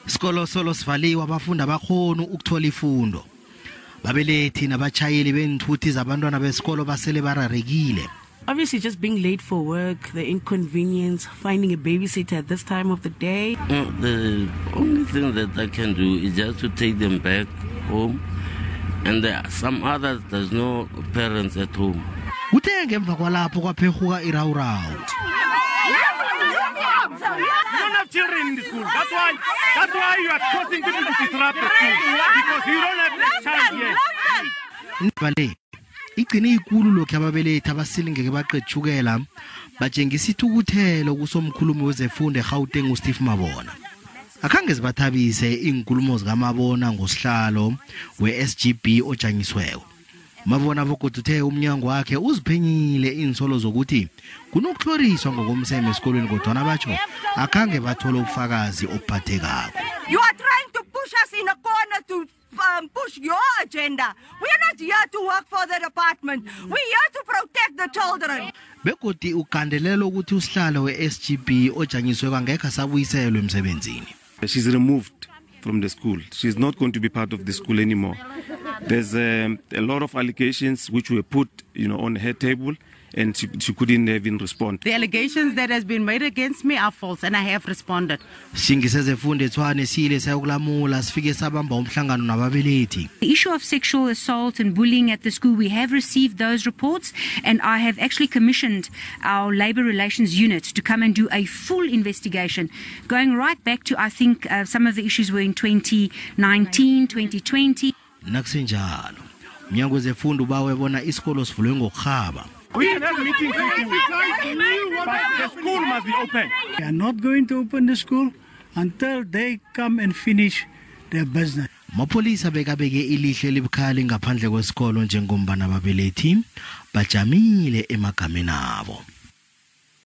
Isikolo solo sivaliwe, abafundi abakhona ukuthola ifundo. Babelethi nabachayeli beenthuthi zabantwana besikolo basele bararekile. Obviously, just being late for work, the inconvenience, finding a babysitter at this time of the day. The only thing that I can do is just to take them back home. And there are some others, there's no parents at home. Kuthe ngemva kwalapho kwaphehuka irawurawu. You don't have children in the school. That's why you are causing people to disrupt the school. Because you don't have a child here. Indaba le igcine ikulu lokhu ababelethi abasilingeke baqedshukela batshengisa ithukuthelo kusomkhulumi wezefundo eGauteng uSteve Mabona. Akhange zibathabise iinkulumo zikaMabona ngosihlalo we-SGB ojanyisweko. Mabona begodu uthe umnyango wakhe uziphenyile iinsolo zokuthi kunokuhloriswa ngokomseme esikolweni, kodwana batsho akhange bathole ubufakazi obuphathekako. You are trying to push us in a corner to push your agenda. We are not here to work for the department. We're here to protect the children. Begodi ugandelela ukuthi usihlalo we-SGB ojanyiswe kangekho asabuyiselwe emsebenzini. She's removed from the school. She's not going to be part of the school anymore. There's a lot of allegations which were put on her table, and she couldn't even respond. The allegations that has been made against me are false, and I have responded. Singisezefundo eTshwane siyile sayokulamula, sifike sabamba umhlangano nababelethi. The issue of sexual assault and bullying at the school, we have received those reports, and I have actually commissioned our Labour Relations Unit to come and do a full investigation, going right back to, I think, some of the issues were in 2019, 2020. Nakusenjalo, umnyango wezefundo ubawe bona isikolo sivulwe ngokurhaba. We can have meetings with you, but the school must be open. We are not going to open the school until they come and finish their business. Mapholisa bekabeke ilihlo elibukhali ngaphandle kwesikolo njengombana ababelethi bajamile emagameni abo.